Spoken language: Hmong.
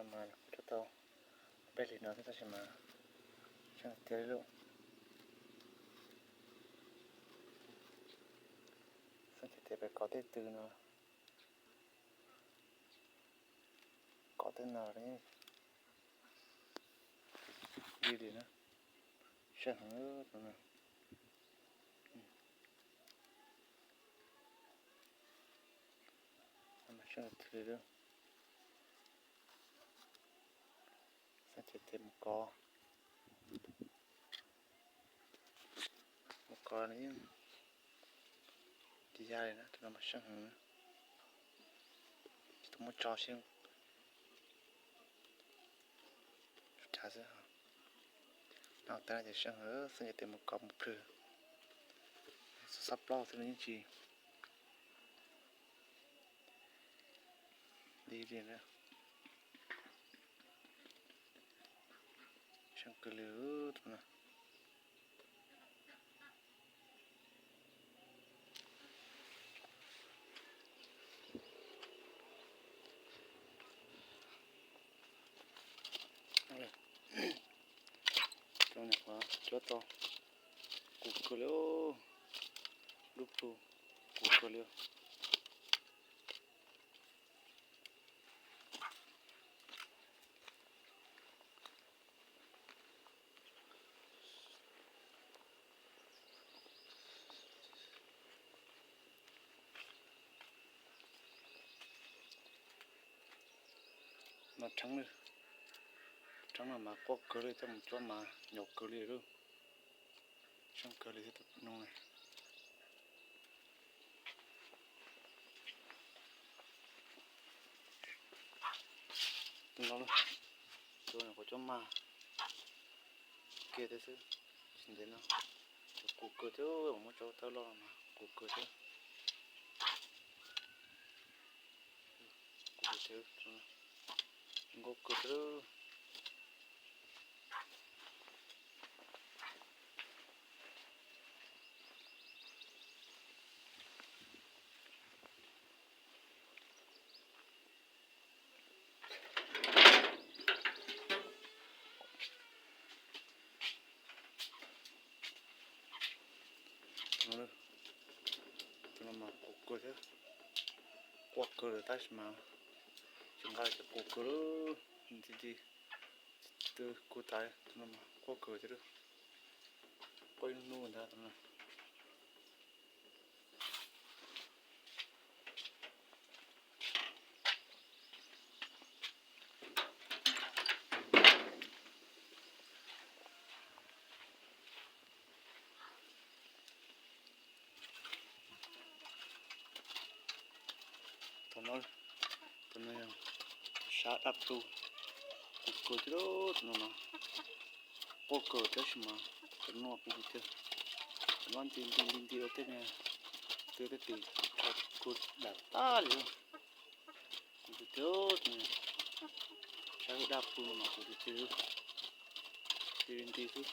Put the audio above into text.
Mas kuv coj tau peb hlis no xwb tab sis mas seej tiag li lauj. Xeeb tiag tiag, pem kov tej tw no, kov tej no li li na, seej heev no. Seej tiag tiag, seej tiag tiag, mus kov, mus kov yeej tsis yog li na, tus no mas seej heev, tsis tau muab tso seb, tsuas tsav xwb. No tag no ces seej heev, xeeb tiag tiag, mus kov mus plhws, xob plaub xwb los yeej tsis li li na. Seej kawg li tus no. Cov nyuam qhuav cuab tau, kub kawg li, lub plhu kub kawg li. No rheeb, rheeb no mas quaj kawg li, coj mus cuab mas nyaum kawg li lauj. Seej kawg li thiab tus no. Tus no, tus no kuv coj mas kiag thiab xwb, tsis ntev no, tus kub kawg thiab, muab tso thawj loj mas kub kawg thiab. Kub kawg thiab, nkauj kawg thiab. Tus no mas kub kawg thiab, quaj kawg lawm tab sis mas tsis nqa li ces kub kawg lawm, nti nti, twb kub tas. Tus no mas quaj kawg thiab, quaj ib hnub ntag tus no. Tus no, tus no yog sab daj plhu, kub kawg thiab, tus no mas quaj kawg tab sis mas cov no kub tiag tiag, cov no nti nti nti nti ua tej niag twg tej tim kub dam tag li. Kub tiag tiag, tus no sab daj plhu no mas kub tiag tiag, nti li nti xwb.